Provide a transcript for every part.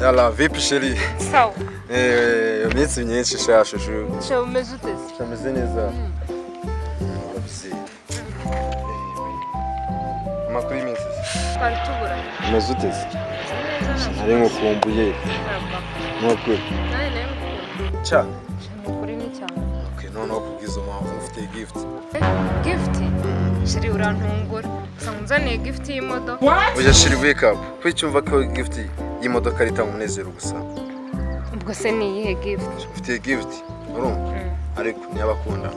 Yala vipi chérie? Sawa. Iminsi myinshi sha shushu. Sha umeze ute? Sha meze neza. Amakuru y'iminsi. Twari tuburanye. Umeze ute? Nari nkukumbuye. Nukuri. Nari nari cyane. Nukuri ni cyane. Okay, noneho kubwiza mpamvu ufite gift. Gift? Chérie urantungura. Sanzaniye gift y'imodoka. Oya chérie wake up. Kwicyumva ko gift y'imodoka ritanga umunezero gusa. Ubwo se ni iyihe gift? Ufite gift urumva? Ariko ntiyabakunda.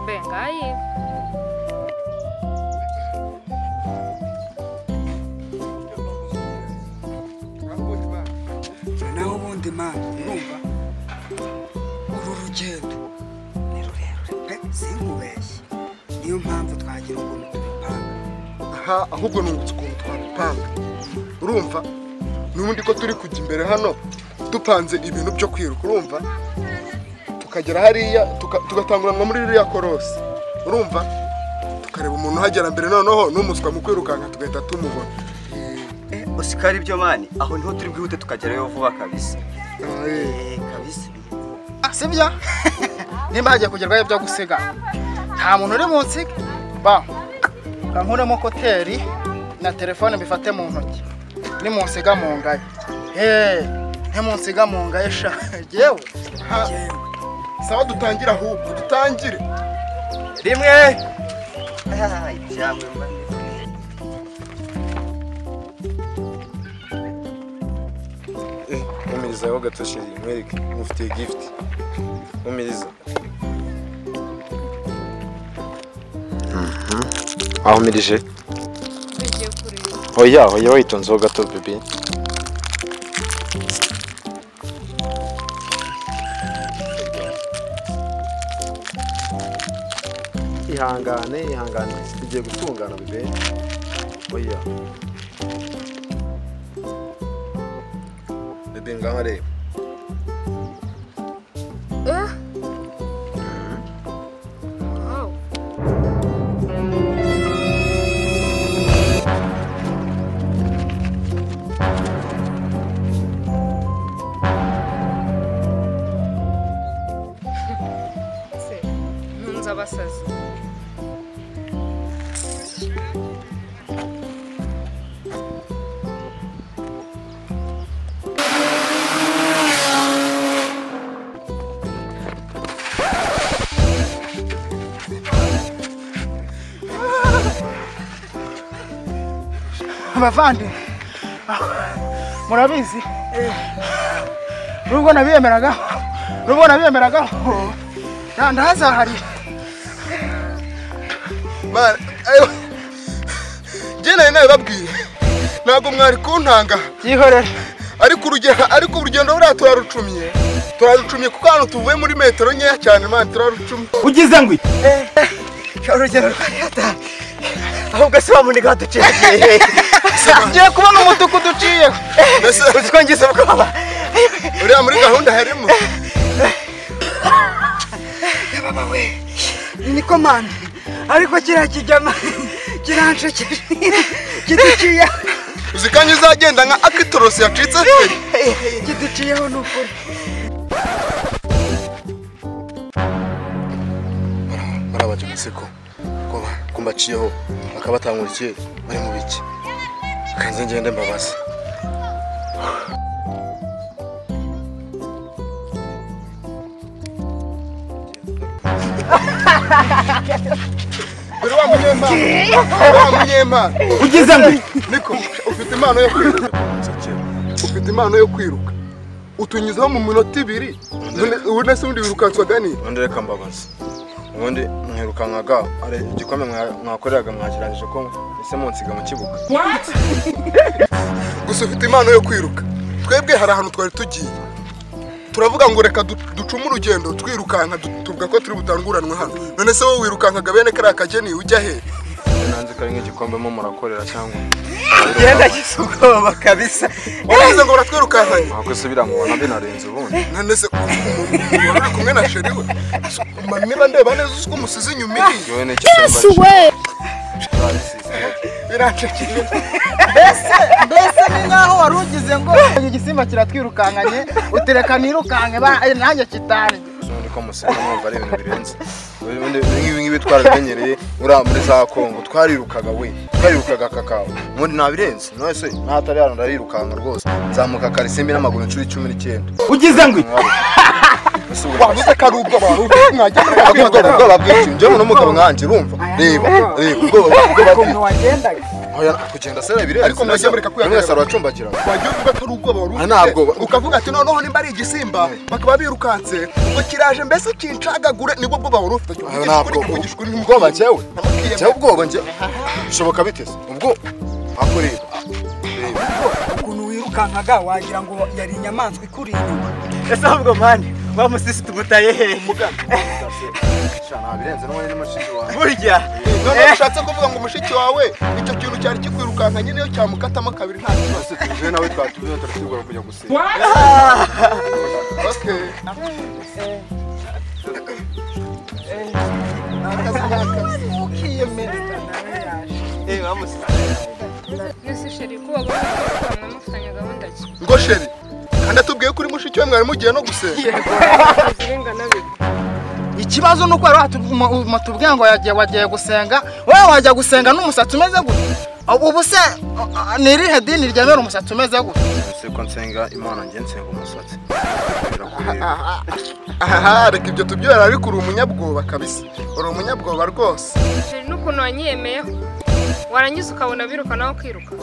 Bengayi. Naho ubundi man urumva uru rugendo ni rurerure pe sinkubeshye niyo mpamvu twagira ukuntu tubipanga. Aha ahubwo nungutse ukuntu twabipanga urumva n'ubundi ko turi kujya imbere hano dupanze ibintu byo kwiruka urumva tukagera hariya tugatanguranwa muri ririya korosi urumva tukareba umuntu uhagera mbere noneho n'umuswa mu kwirukanka tugahita tumubona. Osikari ibyo mani aho niho turi bwihute tukagerayo vuba kabisa. Kabisa. Sibyo? Nimba hagiye kugerwayo byo gusiga nta muntu uri munsi ba kankuremo koteri na telefone mbifate mu ntoki nimunsiga mu ngaye. Ntimunsiga mu ngaye sha jewe. Sawa dutangira ahubwo dutangire rimwe. Ibyamwe mba Umiriza ho gato chérie, mwereke mufite gift. Umiriza. Aho umirije? Oya, oya witonze ho gato bébé. Ihangane, ihangane. Tugiye gutungana bébé. Oya. Bébé ngaho reba. Wow. Se, ntunze abasazi. Abavandi murabizi nubwo nabiyemeraga ndahazahari njye nari nabibabwiye ntabwo mwari kuntanga byihorere ariko urugendo buriya turarucumye kuko hano tuvuye muri metero nkeya cyane man turarucumye. Ugize ngo urugendo rwari ahubwo se wamuniga waduciye. Ngiye kubona umutuku duciye. Uzi ko ngize ubwoba. Uriya muri gahunda harimo. Baba we niko man ariko kiriya kijyama kiranshekeje kiduciye. Uzi kandi uzagenda nka akitorosi yacitse feri. Kiduciyeho ni ukuri. Barabaje museko kumbaciyeho akabatangurikiye bari mu biki kanze ngende mbabaza. Dore wa munyempano ugize ngo niko ufite impano yo kwiruka. Ufite impano yo kwiruka utunyuzaho mu minota ibiri ubu nese ubundi wirukanswaga ni ubundi reka mbabaza. Ubundi mwirukankaga ari igikombe mwakoreraga mwakirangije ko ese munsiga mu kibuga. Gusa ufite impano yo kwiruka. Twebwe hari ahantu twari tugiye turavuga ngo reka ducume urugendo twirukanka tuvuga ko turi butanguranwe hano. None se wowe wirukankaga bene kariya kageni ujya he? Nanze kari nk'igikombe mo murakorera cyangwa genda gisugoba kabisa. Waravuze ngo baratwirukankanye. Ntabwo se biramubona binarenze ubundi. None se uri kumwe na chérie we niba ndeba neza uko umusize inyuma iriya. Yesu we. Biranshekeye. Mbese ni nkaho wari ugize ngo igisimba kiratwirukankanye utereka nirukanke nanjye kitari. Ubundi ko museka mwumva ari ibintu birenze. Ubundi ibi ngibi twarabimenyereye uriya muri za Kongo twarirukaga we. Twarirukaga kakao. Ubundi nabirenze. None se ntatari hano ndarirukanka rwose. Nzamuka Karisimbi n'amaguru inshuro 19. Ugize ngo wavuze ko ari ubwoba mwajya ubwoba bwinshi njyewe n'umugabo nkanjye urumva reba ubwoba ukuntu wagendaga oya kugenda se birenze ariko mwajya mureka kwiyaga mwese arabacumbagira wajya uvuga ko ari ubwoba wari ufite ukavuga ati noneho nimba ari igisimba bakaba birukanse ubwo kiraje mbese kincagagure nibwo bwoba wari ufite ubwoba njyewe ubwoba njye bishoboka bitese ubwo akureba ukuntu wirukankaga wagira ngo yari inyamaswa ikuri inyuma. Ese ahubwo mani wa musisi tumutaye he? Shana birenze n'ubundi ni mushiki wawe. Burya none ushatse kuvuga ngo mushiki wawe icyo kintu cyari kikwirukanka nyine yo cyamukatamo kabiri nta kibazo. Tuje nawe twatuye turategura kujya gusenga. Okay. Wa musisi. Nese sheri ko wabona mufitanye gahunda ki? Ngo sheri kandi atubwiye kuri mushiki we mwari mugiye no gusenga. Ikibazo nuko wari watubwiye ngo wagiye gusenga, wowe wajya gusenga n'umusatsi umeze gute? Ubu se ni irihe dini ryemera umusatsi umeze gute? Ese ko nsenga Imana njye nsenga umusatsi. Aha reka ibyo tubyora ariko uri umunyabwoba kabisa. Uri umunyabwoba rwose. Sheri n'ukuntu wanyiyemeyeho. Warangiza ukabona biruka nawe ukiruka.